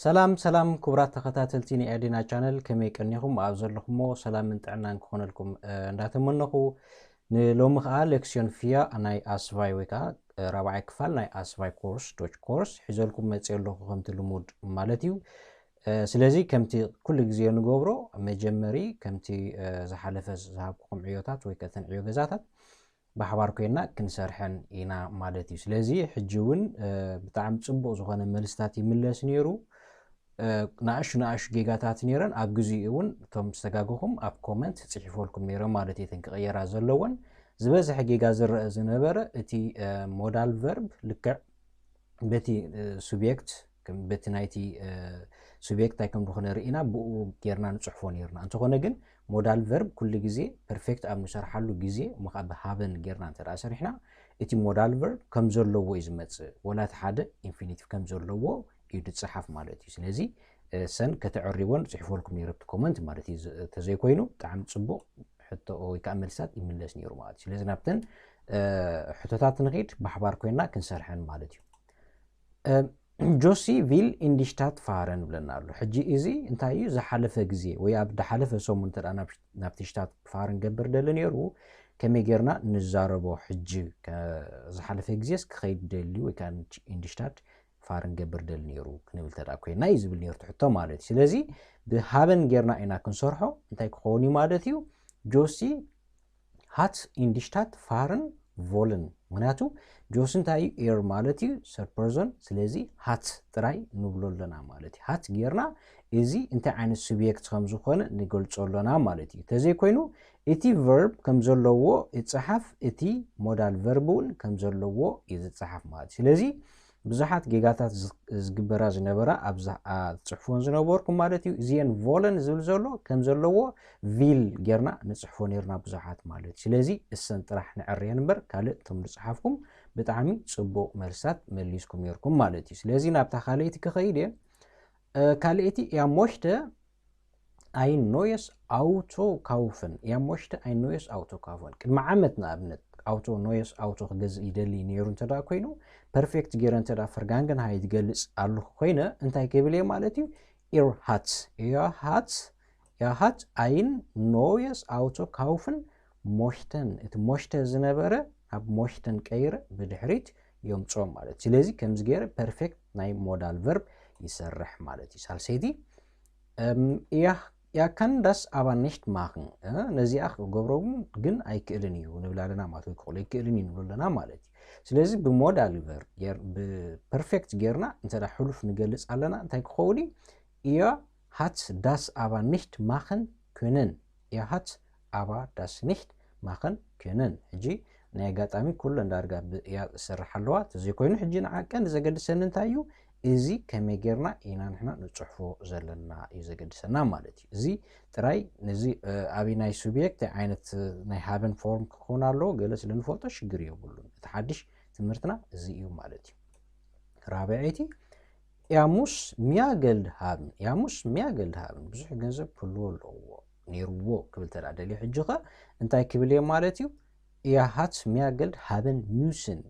ሰላም ሰላም ክቡራት ተኸታተልቲ ናይ ኤርዲና ቻነል፣ ከመይ ቀኒኹም? ኣብ ዘለኹሞ ሰላምን ጥዕናን ክኾነልኩም እንዳተመነኹ፣ ንሎሚ ከዓ ሌክሲዮን ፊያ ናይ ኣስቫይ ወይ ከዓ ራብዓይ ክፋል ናይ ኣስቫይ ኮርስ፣ ዶች ኮርስ ሒዘልኩም መፅእ ኣለኹ ከምቲ ልሙድ ማለት እዩ። ስለዚ ከምቲ ኩሉ ግዜ ንገብሮ፣ መጀመሪ ከምቲ ዝሓለፈ ዝሃብኩኹም ዕዮታት ወይ ከተን ዕዮ ገዛታት ብሓባር ኮይና ክንሰርሐን ኢና ማለት እዩ። ስለዚ ሕጂ እውን ብጣዕሚ ፅቡቕ ዝኾነ መልስታት ይምለስ ነይሩ። ንኣሹ ንኣሹ ጌጋታት ነይረን፣ ኣብ ግዜኡ እውን እቶም ዝተጋገኹም ኣብ ኮመንት ፅሒፈልኩም ነይረ ማለት እዩ። እተን ክቕየራ ዘለወን ዝበዝሐ ጌጋ ዝረአ ዝነበረ እቲ ሞዳል ቨርብ ልክዕ በቲ ሱብየክት በቲ ናይቲ ሱብየክት እንታይ ከም ዝኾነ ርኢና ብኡ ጌርና ንፅሕፎ ነይርና። እንተኾነ ግን ሞዳል ቨርብ ኩሉ ግዜ ፐርፌክት ኣብ ንሰርሓሉ ግዜ እሞ ከዓ ብሃበን ጌርና እንተ ደኣ ሰሪሕና እቲ ሞዳል ቨርብ ከም ዘለዎ እዩ ዝመፅእ። ወላ እቲ ሓደ ኢንፊኒቲቭ ከም ዘለዎ እዩ ዝፀሓፍ ማለት እዩ። ስለዚ ሰን ከተዕሪቦን ፅሒፈልኩም ነይረ ኣብቲ ኮመንት ማለት እዩ። ተዘይኮይኑ ብጣዕሚ ፅቡቕ ሕቶ ወይ ከዓ መልስታት ይምለስ ነይሩ ማለት እዩ። ስለዚ ናብተን ሕቶታት ንኺድ ብሓባር ኮይና ክንሰርሐን ማለት እዩ። ጆሲ ቪል ኢንዲሽታት ፋረን ብለና ኣሎ። ሕጂ እዚ እንታይ እዩ? ዝሓለፈ ግዜ ወይ ኣብ ዝሓለፈ ሰሙን እንተ ናብቲ ሽታት ፋረን ገብር ደሊ ነይሩ፣ ከመይ ጌርና ንዛረቦ? ሕጂ ዝሓለፈ ግዜስ ክኸይድ ደሊ ወይ ከዓ ኢንዲሽታት ፋረን ገብር ደሊ ነይሩ ክንብል ተዳ ኮይና እዩ ዝብል ነይሩ ትሕቶ ማለት እዩ። ስለዚ ብሃበን ጌርና ኢና ክንሰርሖ። እንታይ ክኸውን እዩ ማለት እዩ? ጆሲ ሃት ኢንዲሽታት ፋርን ቮልን። ምክንያቱ ጆሲ እንታይ እዩ? ኤር ማለት እዩ፣ ሰርፐርዞን። ስለዚ ሃት ጥራይ ንብሎ ኣለና ማለት እዩ። ሃት ጌርና እዚ እንታይ ዓይነት ሱብየክት ከም ዝኾነ ንገልጾ ኣለና ማለት እዩ። ተዘይኮይኑ እቲ ቨርብ ከም ዘለዎ ይጸሓፍ፣ እቲ ሞዳል ቨርብ እውን ከም ዘለዎ እዩ ዝጸሓፍ ማለት እዩ። ስለዚ ብዙሓት ጌጋታት ዝግበራ ዝነበራ ኣብ ዝፅሕፎን ዝነበርኩም ማለት እዩ። እዚአን ቮለን ዝብል ዘሎ ከም ዘለዎ ቪል ጌርና ንፅሕፎ ነርና ብዙሓት ማለት እዩ። ስለዚ እሰን ጥራሕ ንዕርየን እምበር ካልእ እቶም ዝፅሓፍኩም ብጣዕሚ ፅቡቅ መልስታት መሊስኩም ነርኩም ማለት እዩ። ስለዚ ናብታ ካልኣይቲ ክኸይድ እየ። ካልኣይቲ እያ ሞሽተ ኣይን ኖየስ ኣውቶ ካውፍን። እያ ሞሽተ ኣይን ኖየስ ኣውቶ ካውፍን። ቅድሚ ዓመት ንኣብነት ኣውቶ ኖየስ ኣውቶ ክገዝእ ይደሊ ነይሩ እንተ ደኣ ኮይኑ፣ ፐርፌክት ገይረ እንተ ደኣ ፈርጋንገንሃይ ዝገልጽ ኣለኹ ኮይነ፣ እንታይ ክብል እየ ማለት እዩ? ኢር ሃት እያ ሃት እያ ሃት ኣይን ኖየስ ኣውቶ ካውፍን ሞሽተን። እቲ ሞሽተ ዝነበረ ኣብ ሞሽተን ቀይረ ብድሕሪት የምፅኦ ማለት እዩ። ስለዚ ከምዚ ገይረ ፐርፌክት ናይ ሞዳል ቨርብ ይሰርሕ ማለት እዩ። ሳልሰይቲ እያ ያ ካን ዳስ ኣባ ኒሽት ማኽን። ነዚኣ ክገብሮ ግን ኣይክእልን እዩ ንብል ኣለና ማለት ወይ ክኽእሎ ኣይክእልን እዩ ንብል ኣለና ማለት እዩ። ስለዚ ብሞዳል ቨርብ ብፐርፌክት ጌርና እንተ ሕሉፍ ንገልፅ ኣለና እንታይ ክኸውን እዩ? እያ ሃት ዳስ ኣባ ኒሽት ማኽን ክንን እያ ሃት ኣባ ዳስ ኒሽት ማኸን ክንን። ሕጂ ናይ ኣጋጣሚ ኩለን ዳርጋ ብእያ ዝሰርሕ ኣለዋ። ተዘይኮይኑ ሕጂ ንዓቀን ዘገድሰኒ እንታይ እዩ? እዚ ከመይ ጌርና ኢና ንሕና ንፅሕፎ ዘለና እዩ ዘገድሰና ማለት እዩ። እዚ ጥራይ ነዚ ኣበይ ናይ ሱብየክት ዓይነት ናይ ሃበን ፎርም ክኸውን ኣለዎ ገለ ስለ ንፈልጦ ሽግር የብሉን። እቲ ሓድሽ ትምህርትና እዚ እዩ ማለት እዩ። ራብዐይቲ ያሙስ ሚያ ገልድ ሃብን ያሙስ ሚያ ገልድ ሃብን ብዙሕ ገንዘብ ክህልዎ ኣለዎ ነይርዎ ክብል ተዳ ደልዩ ሕጂ ኸ እንታይ ክብል እየ ማለት እዩ? እያ ሃት ሚያ ገልድ ሃበን ሚውስን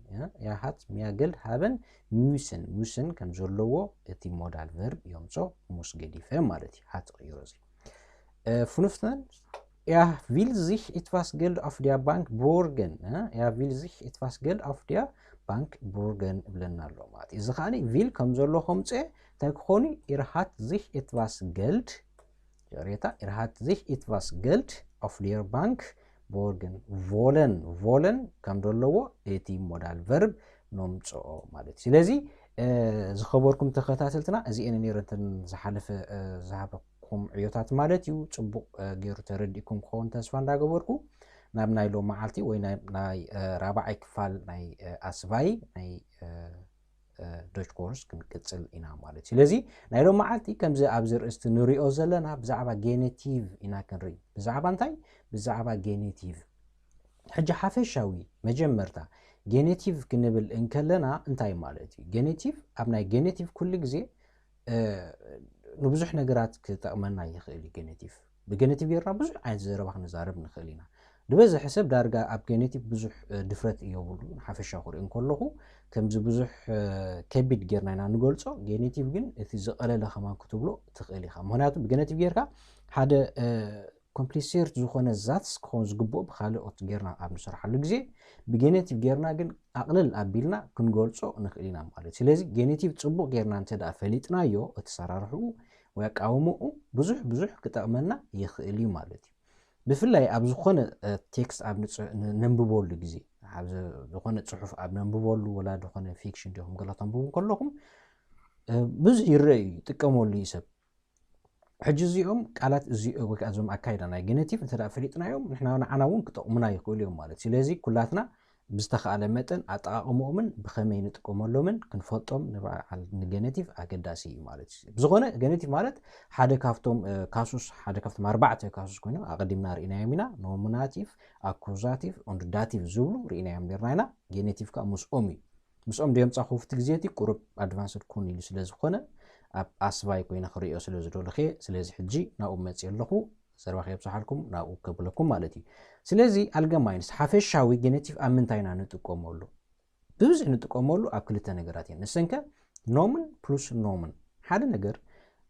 እያ ሃት ሚያ ገልድ ሃበን ሚውስን ሚውስን ከም ዘለዎ እቲ ሞዳል ቨርብ የምጾ ሙስ ገዲፈ ማለት እዩ። ሃት ቅይሮ እዚ ፍኑፍተን እያ ቪል ዚሽ ኢትቫስ ገልድ ኣፍ ዲያ ባንክ ቦርገን እያ ቪል ዚሽ ኢትቫስ ገልድ ኣፍ ዲያ ባንክ ቦርገን እብለና ኣሎ ማለት እዩ። እዚ ከዓ ቪል ከም ዘሎ ከምፀ እንታይ ክኾኑ ኢርሃት ዚሽ ኢትቫስ ገልድ ሬታ ኢርሃት ዚሽ ኢትቫስ ገልድ ኣፍ ዲር ባንክ ቦርገን ቮለን ቮለን ከም ዘለዎ እቲ ሞዳል ቨርብ ነምፅኦ ማለት እዩ። ስለዚ ዝኸበርኩም ተኸታተልትና እዚአን ነይረን ዝሓለፈ ዝሃበኩም ዕዮታት ማለት እዩ። ፅቡቕ ገይሩ ተረዲእኩም ክኸውን ተስፋ እንዳገበርኩ ናብ ናይ ሎም መዓልቲ ወይ ናይ ራብዓይ ክፋል ናይ ኣስባይ ናይ ዶች ኮርስ ክንቅፅል ኢና ማለት እዩ። ስለዚ ናይ ሎም መዓልቲ ከምዚ ኣብዚ ርእስቲ ንሪኦ ዘለና ብዛዕባ ጌኔቲቭ ኢና ክንርኢ። ብዛዕባ እንታይ? ብዛዕባ ጌኔቲቭ። ሕጂ ሓፈሻዊ መጀመርታ ጌኔቲቭ ክንብል እንከለና እንታይ ማለት እዩ? ጌኔቲቭ ኣብ ናይ ጌኔቲቭ ኩሉ ግዜ ንብዙሕ ነገራት ክጠቕመና ይኽእል እዩ። ጌኔቲቭ ብጌኔቲቭ ጌርና ብዙሕ ዓይነት ዘረባ ክንዛረብ ንኽእል ኢና። ዝበዝሐ ሰብ ዳርጋ ኣብ ጌኔቲቭ ብዙሕ ድፍረት የብሉ። ሓፈሻ ክርኢ እንከለኹ ከምዚ ብዙሕ ከቢድ ጌርና ኢና ንገልጾ። ጌኔቲቭ ግን እቲ ዝቐለለ ከማን ክትብሎ ትኽእል ኢኻ። ምክንያቱ ብጌኔቲቭ ጌርካ ሓደ ኮምፕሊሴርት ዝኾነ ዛትስ ክኸውን ዝግብኦ ብካልኦት ጌርና ኣብ ንሰርሓሉ ግዜ፣ ብጌኔቲቭ ጌርና ግን ኣቕልል ኣቢልና ክንገልጾ ንኽእል ኢና ማለት እዩ። ስለዚ ጌኔቲቭ ጽቡቕ ጌርና እንተ ደኣ ፈሊጥናዮ፣ እቲ ሰራርሕኡ ወይ ኣቃውምኡ ብዙሕ ብዙሕ ክጠቕመና ይኽእል እዩ ማለት እዩ። ብፍላይ ኣብ ዝኾነ ቴክስት ኣብ ነንብበሉ ግዜ፣ ዝኾነ ጽሑፍ ኣብ ነንብበሉ፣ ወላ ዝኾነ ፊክሽን ዲኹም ገለ ተንብቡ ከለኹም ብዙሕ ይረአ እዩ፣ ይጥቀመሉ እዩ ሰብ። ሕጂ እዚኦም ቃላት እዚኦም ወይ ከዓ እዞም ኣካይዳ ናይ ጌኔቲቭ እንተ ፈሊጥናዮም ንሕና ንዓና እውን ክጠቕሙና ይኽእሉ እዮም ማለት። ስለዚ ኩላትና ብዝተኻእለ መጠን ኣጠቓቕምኦምን ብኸመይ ንጥቀመሎምን ክንፈልጦም ንበዓል ንጌኔቲቭ ኣገዳሲ እዩ ማለት እዩ። ብዝኾነ ጌኔቲቭ ማለት ሓደ ካብቶም ካሱስ ሓደ ካብቶም ኣርባዕተ ካሱስ ኮይኖም ኣቐዲምና ርኢናዮም ኢና። ኖሚናቲቭ፣ ኣኩዛቲቭ፣ ኦንድ ዳቲቭ ዝብሉ ርኢናዮም ኔርና ኢና። ጌኔቲቭ ከዓ ምስኦም እዩ። ምስኦም ድዮም ጻኹፍቲ ግዜ እቲ ቁሩብ ኣድቫንስድ ኩን ኢሉ ስለ ዝኾነ ኣብ ኣስባይ ኮይነ ክሪኦ ስለ ዝደለኹ እየ። ስለዚ ሕጂ ናብኡ መፅእ ኣለኹ። ዘረባ ከየብዝሓልኩም ናብኡ ከብለኩም ማለት እዩ። ስለዚ ኣልገማይንስ ሓፈሻዊ ጌኔቲቭ ኣብ ምንታይ ኢና ንጥቀመሉ? ብብዝሒ ንጥቀመሉ ኣብ ክልተ ነገራት እየን። ንሰንከ ኖምን ፕሉስ ኖምን። ሓደ ነገር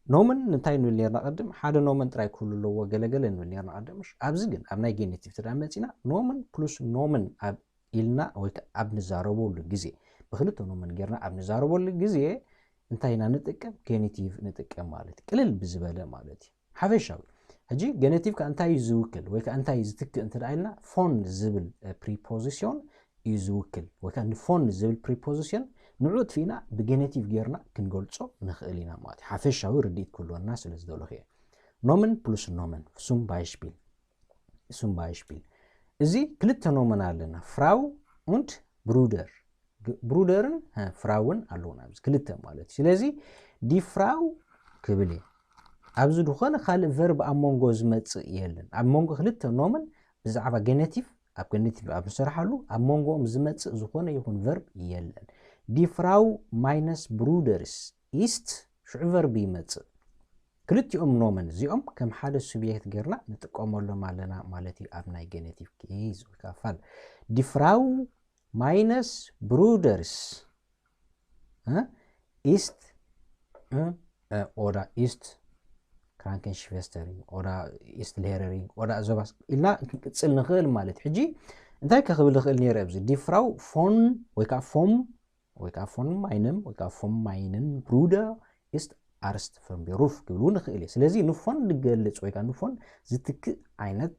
ኖምን እንታይ ንብል ኔርና ቅድም? ሓደ ኖመን ጥራይ ክህሉ ኣለዎ ገለገለ ንብል ኔርና ቅድም። እሺ፣ ኣብዚ ግን ኣብ ናይ ጌኔቲቭ ተዳ መፂና ኖምን ፕሉስ ኖምን ኣብ ኢልና ወይ ከዓ ኣብ ንዛረበሉ ግዜ ብክልተ ኖመን ጌርና ኣብ ንዛረበሉ ግዜ እንታይ ኢና ንጥቀም? ጌኔቲቭ ንጥቀም ማለት እዩ። ቅልል ብዝበለ ማለት እዩ። ሓፈሻዊ ሕጂ ጌኔቲቭ ከዓ እንታይ እዩ ዝውክል ወይ ከዓ እንታይ እዩ ዝትክእ እንተ ደኣ ኢልና ፎን ዝብል ፕሪፖዚሽን እዩ ዝውክል ወይ ከዓ ንፎን ዝብል ፕሪፖዚሽን ንዑ ጥፊእና ብጌኔቲቭ ጌርና ክንገልጾ ንኽእል ኢና ማለት እዩ። ሓፈሻዊ ርድኢት ክህልወና ስለ ዝደለኹ እየ። ኖመን ፕሉስ ኖመን ሱም ባይሽፒል ሱም ባይሽፒል እዚ ክልተ ኖመን ኣለና ፍራው ኡንድ ብሩደር ብሩደርን ፍራውን ኣለውና ኣብዚ ክልተ ማለት እዩ። ስለዚ ዲ ፍራው ክብል እየ። ኣብዚ ዝኾነ ካልእ ቨርብ ኣብ መንጎ ዝመጽእ የለን። ኣብ መንጎ ክልተ ኖመን ብዛዕባ ጌኔቲቭ ኣብ ጌኔቲቭ ኣብ ንሰርሓሉ ኣብ መንጎኦም ዝመጽእ ዝኾነ ይኹን ቨርብ የለን። ዲ ፍራው ማይነስ ብሩደርስ ኢስት ሽዑ ቨርብ ይመጽእ። ክልቲኦም ኖመን እዚኦም ከም ሓደ ሱብየክት ጌርና ንጥቀመሎም ኣለና ማለት እዩ ኣብ ናይ ጌኔቲቭ ኬዝ ወይ ከዓ ፋል። ዲ ፍራው ማይነስ ብሩደርስ ኢስት ኦዳ ኢስት ክራንከንሽቨስተሪንግ ኦዳ ኢስት ሌረሪንግ ኦዳ ዞባስ ኢልና ክንቅጽል ንኽእል ማለት እዩ። ሕጂ እንታይ ከክብል ይኽእል ነይረ ኣብዚ ዲ ፍራው ፎን ወይ ከዓ ፎም ወይ ከዓ ፎን ማይንም ወይ ከዓ ፎም ማይንን ብሩደ ኢስት ኣርስት ፈንቤሩፍ ክብል እውን ይኽእል እዩ። ስለዚ ንፎን ዝገልጽ ወይ ከዓ ንፎን ዝትክእ ዓይነት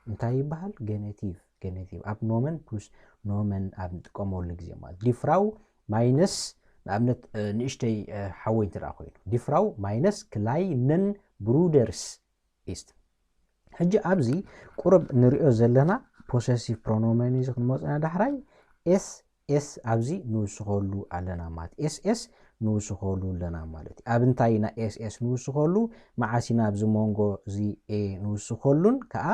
እንታይ ይበሃል? ጌኔቲቭ። ጌኔቲቭ ኣብ ኖመን ፕሉስ ኖመን ኣብ ንጥቀመሉ ግዜ ማለት ዲ ፍራው ማይነስ ንኣብነት ንእሽተይ ሓወይ እንተ ኮይኑ ዲ ፍራው ማይነስ ክላይነን ብሩደርስ ኢስት። ሕጂ ኣብዚ ቁሩብ ንሪኦ ዘለና ፖሰሲቭ ፕሮኖመን እዚ ክንመፅና ዳሕራይ ኤስ ኤስ ኣብዚ ንውስኸሉ ኣለና ማለት ኤስ ኤስ ንውስኸሉ ኣለና ማለት እዩ። ኣብ እንታይ ኢና ኤስ ኤስ ንውስኸሉ? መዓስ ኢና ኣብዚ መንጎ እዚ ኤ ንውስኸሉን ከዓ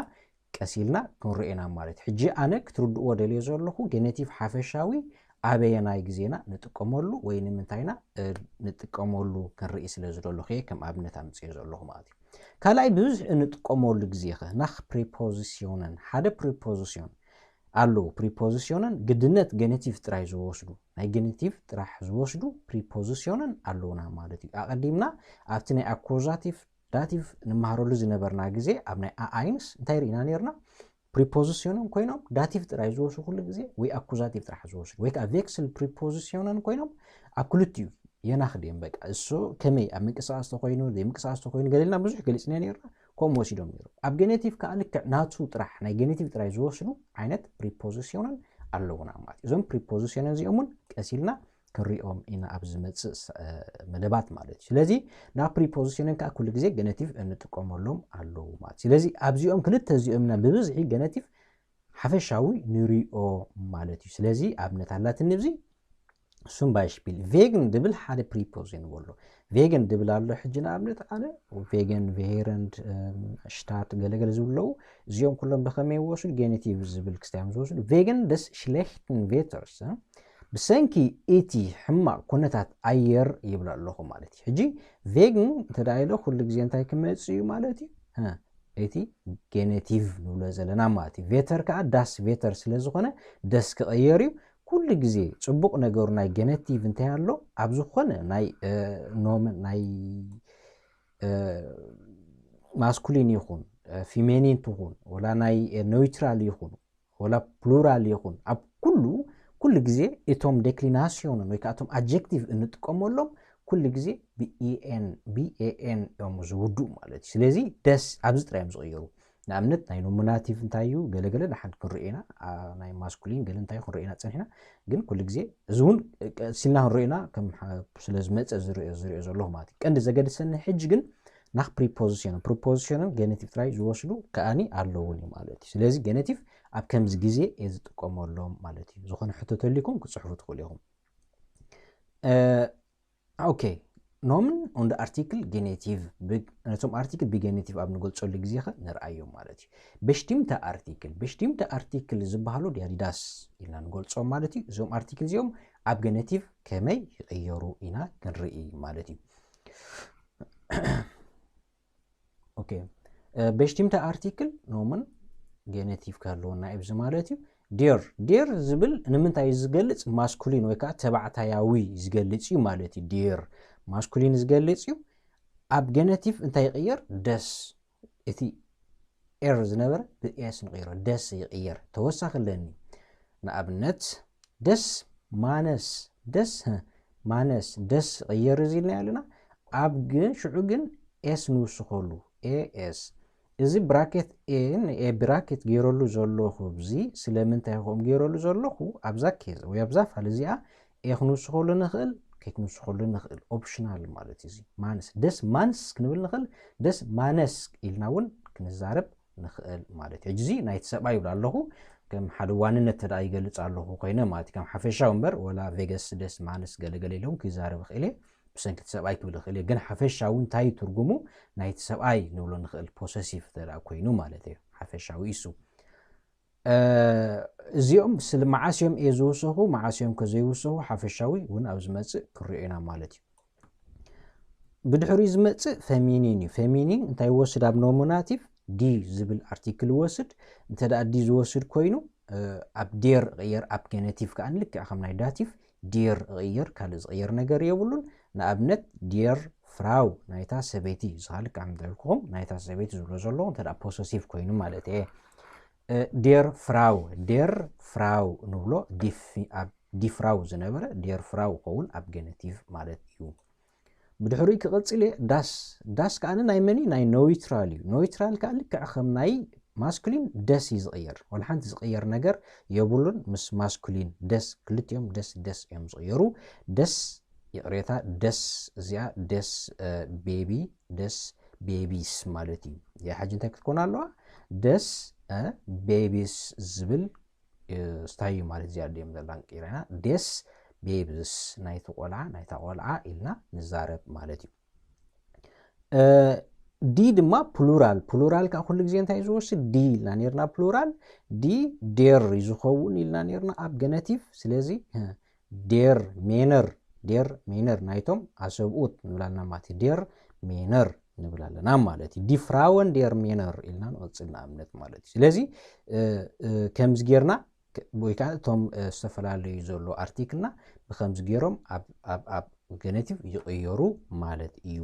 ቀስ ኢልና ክንሪኦ ኢና ማለት እዩ። ሕጂ ኣነ ክትርድእዎ ደልዮ ዘለኹ ጌኔቲቭ ሓፈሻዊ ኣበየናይ ግዜና ንጥቀመሉ ወይ ንምንታይና ንጥቀመሉ ክንርኢ ስለ ዝደለኹ እየ ከም ኣብነት ኣምፅኦ ዘለኹ ማለት እዩ። ካልኣይ ብብዝሒ እንጥቀመሉ ግዜ ኸ ናኽ ፕሪፖዚሽንን ሓደ ፕሪፖዚሽን ኣለዉ። ፕሪፖዚሽንን ግድነት ጌኔቲቭ ጥራይ ዝወስዱ ናይ ጌኔቲቭ ጥራሕ ዝወስዱ ፕሪፖዚሽንን ኣለዉና ማለት እዩ። ኣቐዲምና ኣብቲ ናይ ኣኮዛቲቭ ዳቲቭ ንመሃረሉ ዝነበርና ግዜ ኣብ ናይ ኣኣይንስ እንታይ ርኢና ነርና? ፕሪፖዚሽንን ኮይኖም ዳቲቭ ጥራይ ዝወስዱ ኩሉ ግዜ ወይ ኣኩዛቲቭ ጥራሕ ዝወስዱ ወይ ከዓ ቬክስል ፕሪፖዚሽንን ኮይኖም ኣብ ክልቲኡ የናኽድ እዮም። በቃ እሱ ከመይ ኣብ ምንቅስቃስ ተኮይኑ ዘይምንቅስቃስ ተኮይኑ ገለልና ብዙሕ ገሊፅና ነርና። ከምኡ ወሲዶም ነሩ ኣብ ጌኔቲቭ ከዓ ልክዕ ናቱ ጥራሕ ናይ ጌኔቲቭ ጥራይ ዝወስዱ ዓይነት ፕሪፖዚሽንን ኣለውና ማለት እዩ። እዞም ፕሪፖዚሽንን እዚኦም እውን ቀስ ኢልና ክንሪኦም ኢና ኣብ ዝመፅእ መደባት ማለት እዩ። ስለዚ ናብ ፕሪፖዚሽንን ከዓ ኩሉ ግዜ ጌኔቲቭ እንጥቀመሎም ኣለዉ ማለት እዩ። ስለዚ ኣብዚኦም ክልተ እዚኦም ኢና ብብዝሒ ጌኔቲቭ ሓፈሻዊ ንሪኦ ማለት እዩ። ስለዚ ኣብነት ኣላትኒ ኣብዚ ሱም ባይሽፒል ቬግን ድብል ሓደ ፕሪፖዚሽን ይበሎ። ቬግን ድብል ኣሎ ሕጂ ንኣብነት ኣነ ቬገን ቬሄረንድ ሽታት ገለገለ ዝብሉ ኣለዉ። እዚኦም ኩሎም ብኸመይ ይወስዱ? ጌኔቲቭ ዝብል ክስታዮም ዝወስዱ ቬገን ደስ ሽሌክትን ቬተርስ ብሰንኪ እቲ ሕማቕ ኩነታት ኣየር ይብል ኣለኹ ማለት እዩ። ሕጂ ቬግን እንተ ኢለ ኩሉ ግዜ እንታይ ክመጽእ እዩ ማለት እዩ? እቲ ጌነቲቭ ንብሎ ዘለና ማለት እዩ። ቬተር ከዓ ዳስ ቬተር ስለ ዝኾነ ደስ ክቐየር እዩ። ኩሉ ግዜ ጽቡቕ ነገሩ ናይ ጌነቲቭ እንታይ ኣሎ፣ ኣብ ዝኾነ ናይ ኖም ናይ ማስኩሊን ይኹን ፊሜኒን ትኹን ወላ ናይ ኖይትራል ይኹን ወላ ፕሉራል ይኹን ኣብ ኩሉ ኩሉ ግዜ እቶም ዴክሊናሲዮንን ወይ ከዓ እቶም ኣጀክቲቭ እንጥቀመሎም ኩሉ ግዜ ብኢኤን ብኤኤን እዮም ዝውድኡ ማለት እዩ። ስለዚ ደስ ኣብዚ ጥራይ እዮም ዝቕየሩ። ንኣብነት ናይ ኖሚናቲቭ እንታይ እዩ ገለገለ ንሓድ ክንርኢ ኢና፣ ናይ ማስኩሊን ገለ እንታይ ክንርኢ ኢና ፀኒሕና። ግን ኩሉ ግዜ እዚ እውን ቀሲልና ክንርኢ ኢና፣ ከም ስለ ዝመፀ ዝሪኦ ዘለኹ ማለት እዩ። ቀንዲ ዘገድሰኒ ሕጂ ግን ናኽ ፕሪፖዚሽንን ፕሪፖዚሽንን ጌነቲቭ ጥራይ ዝወስዱ ከኣኒ ኣለውን እዩ ማለት እዩ። ስለዚ ጌነቲቭ ኣብ ከምዚ ግዜ እየ ዝጥቀመሎም ማለት እዩ። ዝኾነ ሕቶ ተልይኩም ክፅሕፉ ትኽእሉ ኢኹም። ኦኬ፣ ኖምን ኡንድ ኣርቲክል ጌነቲቭ፣ ነቶም ኣርቲክል ብጌነቲቭ ኣብ ንገልፀሉ ግዜ ኸ ንርኣዮም ማለት እዩ። በሽቲምተ ኣርቲክል በሽቲምተ ኣርቲክል ዝበሃሉ ዲያዲዳስ ኢልና ንገልፆም ማለት እዩ። እዞም ኣርቲክል እዚኦም ኣብ ጌነቲቭ ከመይ ይቕየሩ ኢና ክንርኢ ማለት እዩ። ኦኬ፣ በሽቲምተ ኣርቲክል ኖምን ጌነቲቭ ክህልወና እዩ ማለት እዩ። ዴር ዴር ዝብል ንምንታይ ዝገልፅ? ማስኩሊን ወይ ከዓ ተባዕታያዊ ዝገልፅ እዩ ማለት እዩ። ዴር ማስኩሊን ዝገልፅ እዩ። ኣብ ጌነቲቭ እንታይ ይቕየር? ደስ፣ እቲ ኤር ዝነበረ ብኤስ ንቕይሮ፣ ደስ ይቕየር። ተወሳኺ ኣለኒ። ንኣብነት ደስ ማነስ፣ ደስ ማነስ፣ ደስ ይቕየር እዚ ኢልና ኣለና። ኣብ ግን ሽዑ ግን ኤስ ንውስኸሉ፣ ኤኤስ። እዚ ብራኬት ኤን ኤ ብራኬት ገይረሉ ዘለኹ፣ እዚ ስለምንታይ ከምኡ ገይረሉ ዘለኹ ኣብዛ ኬዝ ወይ ኣብዛ ፋይል እዚኣ ኤ ክንውስኸሉ ንኽእል፣ ከይክንውስኸሉ ንኽእል፣ ኦፕሽናል ማለት እዩ። እዚ ማንስ፣ ደስ ማንስ ክንብል ንኽእል፣ ደስ ማነስ ኢልና እውን ክንዛረብ ንኽእል ማለት እዩ። ሕጂ እዚ ናይቲ ሰብኣይ ይብል ኣለኹ፣ ከም ሓደ ዋንነት ተደኣ ይገልፅ ኣለኹ ኮይነ ማለት እዩ። ከም ሓፈሻዊ እምበር ወላ ቬገስ ደስ ማንስ ገለገለ ኢሎም ክዛረብ ይኽእል እየ። ብሰንኪ እቲ ሰብኣይ ክብል ይኽእል እየ። ግን ሓፈሻዊ እንታይ ትርጉሙ ናይቲ ሰብኣይ ንብሎ ንኽእል፣ ፖሰሲቭ ተደኣ ኮይኑ ማለት እዩ። ሓፈሻዊ እሱ እዚኦም ስለ መዓስ እዮም ኤ ዝውሰኹ፣ መዓስ እዮም ከ ዘይውሰኹ ሓፈሻዊ እውን ኣብ ዝመጽእ ክንሪኦ ኢና ማለት እዩ። ብድሕሪኡ ዝመጽእ ፌሚኒን እዩ። ፌሚኒን እንታይ ይወስድ? ኣብ ኖሚናቲቭ ዲ ዝብል ኣርቲክል ይወስድ። እንተ ደኣ ዲ ዝወስድ ኮይኑ ኣብ ዴር ይቕየር፣ ኣብ ጌነቲቭ ከኣ ልክዕ ከም ናይ ዳቲቭ ዴር ይቕየር፣ ካልእ ዝቕየር ነገር የብሉን። ንኣብነት ዴር ፍራው ናይታ ሰበይቲ፣ እዚ ከኣ ልክዕ ከም እንዳበልኩኹም ናይታ ሰበይቲ ዝብሎ ዘለኹ እንተ ደኣ ፖሰሲቭ ኮይኑ ማለት እየ። ዴር ፍራው፣ ዴር ፍራው ንብሎ፣ ዲ ፍራው ዝነበረ ዴር ፍራው ክኸውን ኣብ ጌነቲቭ ማለት እዩ። ብድሕሪኡ ክቕጽል እየ። ዳስ፣ ዳስ ከኣ ናይ መን እዩ? ናይ ኖይትራል እዩ። ኖይትራል ከኣ ልክዕ ከም ናይ ማስኩሊን ደስ እዩ ዝቕየር። ወላ ሓንቲ ዝቕየር ነገር የብሉን። ምስ ማስኩሊን ደስ፣ ክልቲኦም ደስ፣ ደስ እዮም ዝቕየሩ። ደስ፣ ይቕሬታ፣ ደስ፣ እዚኣ ደስ ቤቢ፣ ደስ ቤቢስ ማለት እዩ። እዚኣ ሕጂ እንታይ ክትኮን ኣለዋ? ደስ ቤቢስ ዝብል ስታይ እዩ ማለት እዚኣ ድዮም ዘላን ቀይረና ደስ ቤብስ ናይቲ ቆልዓ ናይታ ቆልዓ ኢልና ንዛረብ ማለት እዩ። ዲ ድማ ፕሉራል፣ ፕሉራል ከዓ ኩሉ ግዜ እንታይ ዝወስድ? ዲ ኢልና ነርና። ፕሉራል ዲ ዴር እዩ ዝኸውን ኢልና ነርና ኣብ ጌነቲቭ። ስለዚ ዴር ሜነር፣ ዴር ሜነር ናይቶም ኣሰብኡት ንብላልና ማለት እዩ። ዴር ሜነር ንብል ኣለና ማለት እዩ። ዲ ፍራወን ዴር ሜነር ኢልና ንቕጽል ንኣብነት ማለት እዩ። ስለዚ ከምዚ ጌርና ወይ ከዓ እቶም ዝተፈላለዩ ዘሎ ኣርቲክልና ብከምዚ ገይሮም ኣብ ጌነቲቭ ይቕየሩ ማለት እዩ።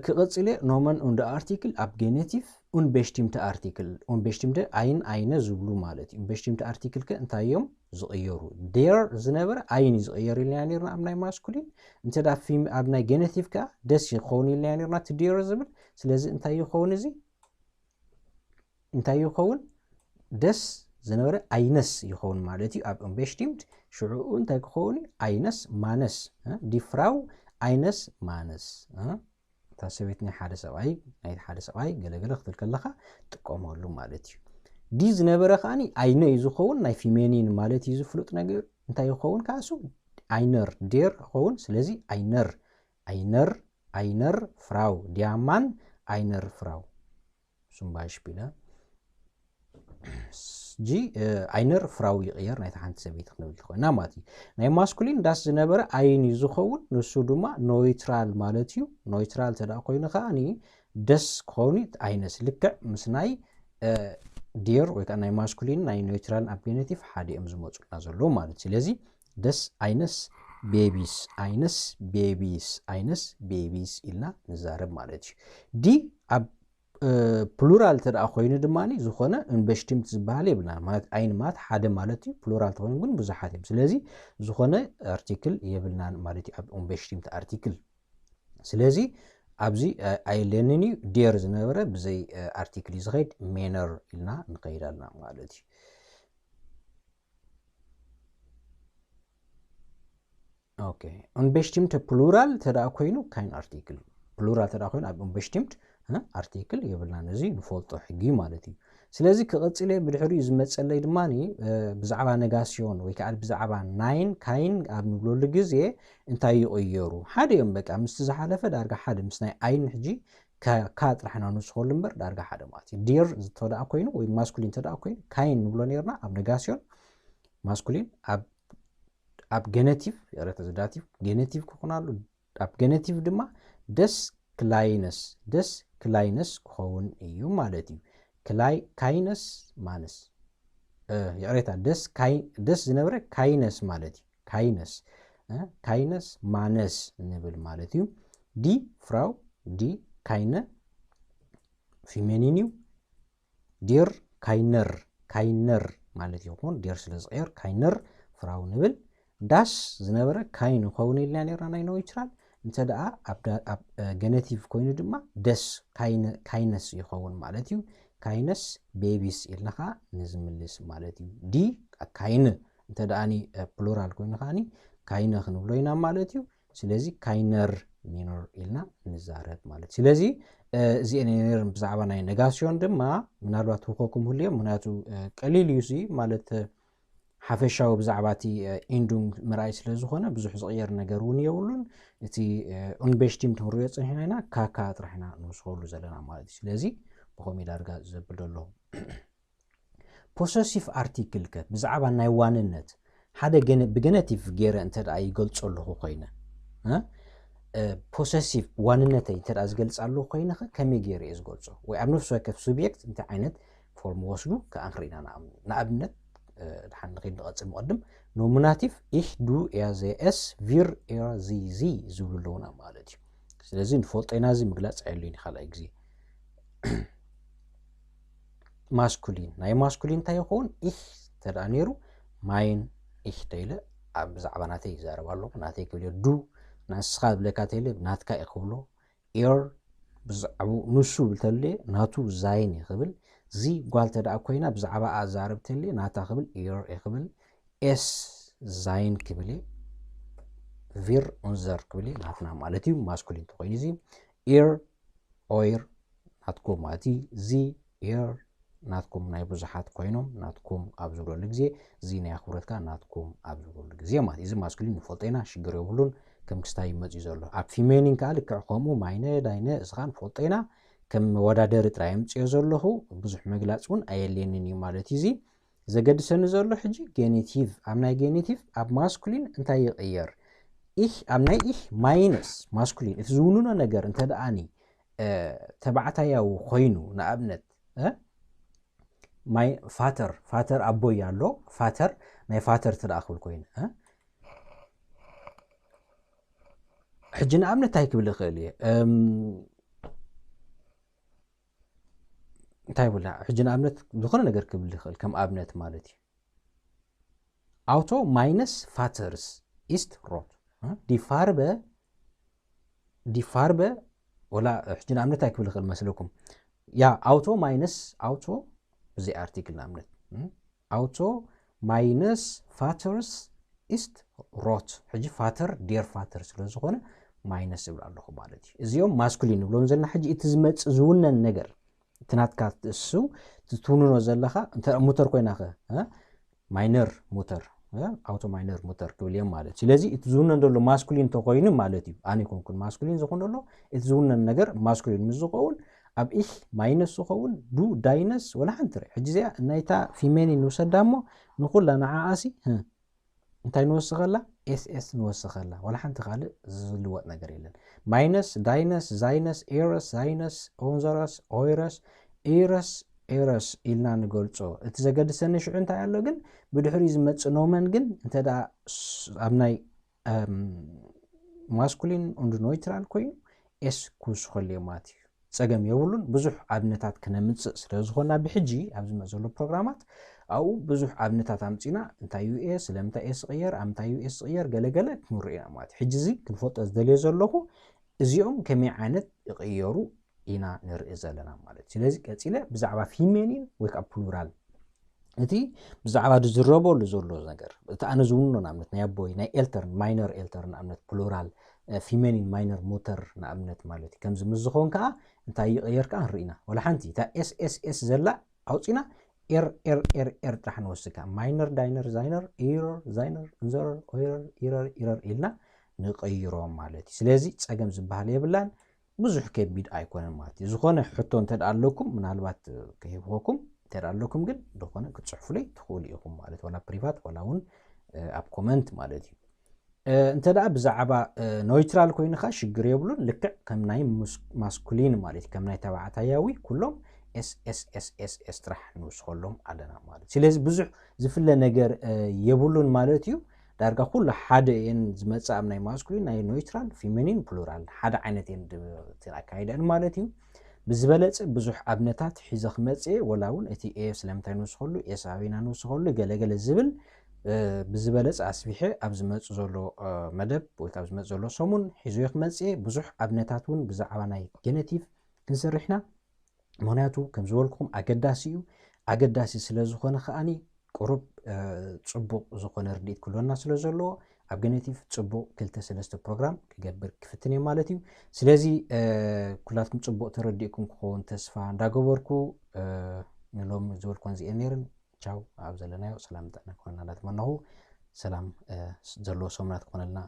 ክቕጽል እየ። ኖመን ኡንደ ኣርቲክል ኣብ ጌነቲቭ ኡን ቤሽቲምተ ኣርቲክል፣ ኡን ቤሽቲምተ ኣይን ኣይነ ዝብሉ ማለት እዩ። ኡን ቤሽቲምተ ኣርቲክል ከ እንታይ እዮም ዝቕየሩ? ዴር ዝነበረ ኣይን እዩ ዝቕየር ኢልና ነርና ኣብ ናይ ማስኩሊን። እንተ ደኣ ኣብ ናይ ጌነቲቭ ከኣ ደስ ይኸውን ኢልና ነርና እቲ ዴር ዝብል። ስለዚ እንታይ ይኸውን እዚ? እንታይ ይኸውን? ደስ ዝነበረ ኣይነስ ይኸውን ማለት እዩ ኣብ ኡን ቤሽቲምት። ሽዑኡ እንታይ ክኸውን እዩ? ኣይነስ ማነስ፣ ዲ ፍራው ኣይነስ ማነስ። እታ ሰበይቲ ናይ ሓደ ሰብኣይ፣ ናይ ሓደ ሰብኣይ ገለገለ ክትብል ከለኻ ጥቀመሉ ማለት እዩ። ዲ ዝነበረ ከኣ ኣይነ እዩ ዝኸውን፣ ናይ ፊሜኒን ማለት እዩ ዝፍሉጥ ነገር። እንታይ ይኸውን? ከኣሱ ኣይነር ዴር ይኸውን። ስለዚ ኣይነር፣ ኣይነር፣ ኣይነር ፍራው፣ ዲያማን ኣይነር ፍራው። ሱምባይሽፒለ ጂ ኣይነር ፍራው ይቕየር ናይታ ሓንቲ ሰበይቲ ክንብል ኮይና ማለት እዩ። ናይ ማስኩሊን ዳስ ዝነበረ ኣይን እዩ ዝኸውን፣ ንሱ ድማ ኖይትራል ማለት እዩ። ኖይትራል ተደኣ ኮይኑ ከኣ ደስ ክኸውን እዩ። ኣይነስ ልክዕ ምስ ናይ ዲር ወይ ከዓ ናይ ማስኩሊን ናይ ኒውትራልን ኣብ ጌነቲቭ ሓደ እዮም ዝመፁና ዘለዉ ማለት እዩ። ስለዚ ደስ ኣይነስ ቤቢስ ኣይነስ ቤቢስ ኣይነስ ቤቢስ ኢልና ንዛረብ ማለት እዩ። ዲ ኣብ ፕሉራል እንተ ደኣ ኮይኑ ድማ ዝኾነ ኡንበሽቲምት ዝበሃል የብልናን ማለት ኣይን ማለት ሓደ ማለት እዩ። ፕሉራል ተኮይኑ ግን ብዙሓት እዮም። ስለዚ ዝኾነ ኣርቲክል የብልናን ማለት እዩ ኣብ ኡንበሽቲምት ኣርቲክል። ስለዚ ኣብዚ ኣየለንን እዩ። ዴር ዝነበረ ብዘይ ኣርቲክል እዩ ዝኸይድ፣ ሜነር ኢልና ንኸይድ ኣለና ማለት እዩ። ኦኬ፣ ኡንበሽቲምት ፕሉራል ተደኣ ኮይኑ ካይን ኣርቲክል፣ ፕሉራል ተደኣ ኮይኑ ኣብ ኡንበሽቲምት ኣርቲክል የብልናን። እዚ ንፈልጦ ሕጊ ማለት እዩ። ስለዚ ክቕጽል እየ፣ ብድሕሪኡ ዝመጸለይ ድማ ብዛዕባ ነጋስዮን ወይ ከዓ ብዛዕባ ናይን ካይን ኣብ ንብለሉ ግዜ እንታይ ይቕየሩ? ሓደ እዮም በቃ፣ ምስቲ ዝሓለፈ ዳርጋ ሓደ፣ ምስ ናይ ኣይን ሕጂ ካ ጥራሕ ኢና ንውስኸሉ እምበር ዳርጋ ሓደ ማለት እዩ። ዲር ተደኣ ኮይኑ ወይ ማስኩሊን ተደኣ ኮይኑ ካይን ንብሎ ነርና ኣብ ነጋስዮን ማስኩሊን ኣብ ኣብ ገነቲቭ ይቕረታ ዝዳቲቭ ገነቲቭ ክኾን ኣሎ። ኣብ ገነቲቭ ድማ ደስ ክላይነስ ደስ ክላይነስ ክኸውን እዩ ማለት እዩ። ክላይ ካይነስ ማነስ ይቕሬታ ደስ ካይ ደስ ዝነበረ ካይነስ ማለት እዩ። ካይነስ ካይነስ ማነስ ንብል ማለት እዩ። ዲ ፍራው ዲ ካይነ ፊሜኒን እዩ። ዲር ካይነር ካይነር ማለት ይኹን ዲር ስለ ዝቕየር ካይነር ፍራው ንብል። ዳስ ዝነበረ ካይን ይኸውን ኢልና ነርና ናይ ኖይትራል። እንተ ደኣ ኣብ ገነቲቭ ኮይኑ ድማ ደስ ካይነስ ይኸውን ማለት እዩ። ካይነስ ቤቢስ ኢልና ኸዓ ንዝምልስ ማለት እዩ። ዲ ካይን እንተ ደኣኒ ፕሉራል ኮይኑ ከዓኒ ካይነ ክንብሎ ኢና ማለት እዩ። ስለዚ ካይነር ሚኖር ኢልና ንዛረብ ማለት። ስለዚ እዚአን ነይረን ብዛዕባ ናይ ነጋስዮን ድማ ምናልባት ህኮኩም ህልዮም፣ ምክንያቱ ቀሊል እዩ እዚ ማለት ሓፈሻዊ ብዛዕባ እቲ ኢንዱንግ ምርኣይ ስለ ዝኾነ ብዙሕ ዝቕየር ነገር እውን የብሉን። እቲ ኡንቤሽቲም ትንሪኦ ፀኒሕና ኢና ካካ ጥራሕ ኢና ንውስኸሉ ዘለና ማለት እዩ። ስለዚ ብኸምኡ ዳርጋ ዘብል ኣለኹ። ፖሰሲቭ ኣርቲክል ከ ብዛዕባ ናይ ዋንነት ሓደ ብገነቲቭ ገይረ እንተ ደኣ ይገልጾ ኣለኹ ኮይነ ፖሰሲቭ ዋንነተይ እንተ ደኣ ዝገልጽ ኣለኹ ኮይነ ከ ከመይ ገይረ እየ ዝገልጾ? ወይ ኣብ ነፍሲ ወከፍ ሱብየክት እንታይ ዓይነት ፎርም ወስዱ ከኣ ንርኢ ኢና። ንኣብነት ድሓን ንኸይድ ንቐጽል ምቕድም ኖሚናቲቭ ich du er sie es wir er sie sie ዝብሉ ኣለዉና ማለት እዩ። ስለዚ ንፈልጦ ኢና እዚ ምግላጽ ኣየድልዮን እዩ ካልኣይ ግዜ። ማስኩሊን ናይ ማስኩሊን እንታይ ይኸውን? ich እንተ ደኣ ነይሩ ማይን ich ተይለ ኣብ ብዛዕባ ናተይ ይዛረብ ኣለኹ። ናተይ ክብል እየ። du ንስኻ ዝብለካ ተይለ ናትካ እየ ክብሎ። er ብዛዕባኡ ንሱ ብል ተልየ ናቱ ዛይን እየ ክብል። ዚ ጓል እንተ ደኣ ኮይና ብዛዕባኣ እዛረብ ተልየ ናታ ክብል er እየ ክብል። es ዛይን ክብል እየ። wir unser ክብል እየ ናትና ማለት እዩ። ማስኩሊን እንተኮይኑ እዚ er euer ናትኩም ማለት እዩ። ዚ er ናትኩም ናይ ብዙሓት ኮይኖም ናትኩም ኣብ ዝብለሉ ግዜ እዚ ናይ ኣኽብሮትካ ናትኩም ኣብ ዝብለሉ ግዜ ማለት እዩ። እዚ ማስኩሊን ንፈልጦ ኢና፣ ሽግር የብሉን። ከም ክስታይ ይመጽእ ዘሎ ኣብ ፊሜኒን ከዓ ልክዕ ከምኡ meine deine እስኻ ንፈልጦ ኢና። ከም መወዳደሪ ጥራይ ኣምጽኦ ዘለኹ ብዙሕ መግላጽ እውን ኣየድልየንን እዩ ማለት እዩ። እዚ ዘገድሰኒ ዘሎ ሕጂ ጌኔቲቭ ኣብ ናይ ጌኔቲቭ ኣብ ማስኩሊን እንታይ ይቕየር? ich ኣብ ናይ ich ማይነስ ማስኩሊን እቲ ዝውንኖ ነገር እንተ ደኣኒ ተባዕታያዊ ኮይኑ ንኣብነት ማይ ፋተር ፋተር ኣቦይ ኣሎ ፋተር ናይ ፋተር ትደኣ ክብል ኮይኑ ሕጂ ንኣብነት እንታይ ክብል ይኽእል እየ እንታይ ብላ ሕጂ ንኣብነት ዝኾነ ነገር ክብል ይኽእል ከም ኣብነት ማለት እዩ። Auto meines Vaters ist rot. Die Farbe die Farbe ወላ ሕጂ ንኣብነት እንታይ ክብል ይኽእል መስለኩም? Ja, Auto meines Auto ብዘይ ኣርቲክል ንኣብነት Auto meines Vaters ist rot። ሕጂ ፋተር ዴር ፋተር ስለ ዝኾነ ማይነስ እብል ኣለኹ ማለት እዩ። እዚኦም ማስኩሊን ንብሎም ዘለና ሕጂ እቲ ዝመጽእ ዝውነን ነገር እቲ ናትካ እሱ ትትውንኖ ዘለኻ እንተ ሙተር ኮይናኸ ማይነር ሙተር ኣውቶ ማይነር ሙተር ክብል እዮም ማለት እዩ። ስለዚ እቲ ዝውነን ዘሎ ማስኩሊን እንተኮይኑ ማለት እዩ። ኣነ ይኮንኩን ማስኩሊን ዝኾን ዘሎ እቲ ዝውነን ነገር ማስኩሊን ምስ ዝኸውን ኣብ ich ማይነስ ዝኸውን du deines ወላ ሓንቲ ርኢ። ሕጂ እዚኣ ናይታ ፊሜኒን ንውሰዳ እሞ ንኩላ ንዓኣሲ እንታይ ንወስኸላ S S ንወስኸላ፣ ዋላ ሓንቲ ካልእ ዝልወጥ ነገር የለን። ማይነስ፣ ዳይነስ፣ ዛይነስ፣ ኤረስ፣ ዛይነስ፣ ኦንዘረስ፣ ኦይረስ፣ ኢረስ፣ ኤረስ ኢልና ንገልጾ። እቲ ዘገድሰኒ ሽዑ እንታይ ኣሎ ግን፣ ብድሕሪ ዝመጽእ ኖመን ግን እንተ ደኣ ስ-፣ ኣብ ናይ፣ እም፣ ማስኩሊን እንዱ ኖይትራል ኮይኑ፣ ኤስ ክውስኸሉ ማለት እዩ። ጸገም የብሉን። ብዙሕ ኣብነታት ክነምጽእ ስለ ዝኾና ብሕጂ ኣብ ዝመጽእ ዘሎ ፕሮግራማት ኣብኡ ብዙሕ ኣብነታት ኣምጺና፣ እንታይ ዩ ኤ፣ ስለምንታይ ኤስ ይቕየር፣ ኣብ ምንታይ ዩ ኤስ ይቕየር፣ ገለገለ ክንርኢ ኢና ማለት እዩ። ሕጂ እዚ ክንፈልጦ ዝደልዮ ዘለኹ እዚኦም ከመይ ዓይነት ይቕየሩ ኢና ንርኢ ዘለና ማለት እዩ። ስለዚ ቀጺለ ብዛዕባ ፊሜኒን ወይ ከዓ ፕሉራል እቲ ብዛዕባ ዝዝረበሉ ዘሎ ነገር፣ እቲ ኣነ ዝውንኖ ንኣብነት ናይ ኣቦይ ናይ ኤልተር፣ ማይነር ኤልተር ንኣብነት ፕሉራል፣ እ፣ ፊሜኒን ማይነር ሙተር ንኣብነት ማለት እዩ። ከምዚ ምስ ዝኾን ከዓ እንታይ ይቕየር ከዓ ንርኢ ኢና። ዋላ ሓንቲ እታ ኤስ ኤስ ኤስ ዘላ ኣውፂና ኤር ኤር ኤር ኤር ጥራሕ ንወስድ ከዓ ማይነር ዳይነር ዛይነር ኢረር ዛይነር እንዘረር ኦይረር ኢረር ኢረር ኢልና ንቐይሮ ማለት እዩ። ስለዚ ጸገም ዝበሃል የብላን። ብዙሕ ከቢድ ኣይኮነን ማለት እዩ። ዝኾነ ሕቶ እንተ ደኣ ኣለኩም፣ ምናልባት ከይህብኹም እንተ ደኣ ኣለኩም ግን ዝኾነ ክትጽሕፉለይ ትኽእሉ ኢኹም ማለት፣ ዋላ ፕሪቫት ዋላ እውን፣ እ፣ ኣብ ኮመንት ማለት እዩ። እ፣ እንተ ደኣ ብዛዕባ፣ እ፣ ኖይትራል ኮይንኻ ሽግር የብሉን። ልክዕ ከም ናይ ሙስ-፣ ማስኩሊን ማለት እዩ፣ ከም ናይ ተባዕታያዊ ኩሎም ኤስ ኤስ ኤስ ኤስ ኤስ ጥራሕ ንውስኸሎም ኣለና ማለት እዩ። ስለዚ ብዙሕ ዝፍለ ነገር፣ እ፣ የብሉን ማለት እዩ። ዳርጋ ኩሉ ሓደ እየን ዝመጽእ፣ ኣብ ናይ ማስኩሊን፣ ናይ ኖይትራል፣ ፊሜኒን፣ ፕሉራል ሓደ ዓይነት እየን ድ-፣ እተን ኣካይደአን ማለት እዩ። ብዝበለጸ ብዙሕ ኣብነታት ሒዘ ክመጽእ እየ፣ ወላ እውን እቲ ኤ ስለምንታይ ንውስኸሉ፣ ኤስ ኣበይና ንውስኸሉ፣ ገለገለ ዝብል፣ እ፣ ብዝበለጸ ኣስፊሐ ኣብ ዝመጽእ ዘሎ፣ እ፣ መደብ ወይ ካብ ዝመጽእ ዘሎ ሰሙን ሒዞ ክመጽእ እየ። ብዙሕ ኣብነታት እውን ብዛዕባ ናይ ጀነቲቭ ክንሰርሕ ኢና። ምኽንያቱ ከም ዝበልኩኹም ኣገዳሲ እዩ። ኣገዳሲ ስለ ዝኾነ ከኣኒ ቁሩብ፣ እ፣ ጽቡቕ ዝኾነ ርድኢት ክህልወና ስለ ዘለዎ ኣብ ገነቲቭ ጽቡቕ ክልተ ሰለስተ ፕሮግራም ክገብር ክፍትን እየ ማለት እዩ። ስለዚ፣ እ፣ ኩላትኩም ጽቡቕ ተረዲእኩም ክኸውን ተስፋ እንዳገበርኩ፣ እ፣ ንሎሚ ዝበልኩን እዚኤን ነይረን። ቻው፣ ኣብ ዘለናዮ ሰላም ጥዕና ክኾነና እንዳተመነኹ፣ ሰላም፣ እ፣ ዘለዎ ሰሙናት ክኾነልና።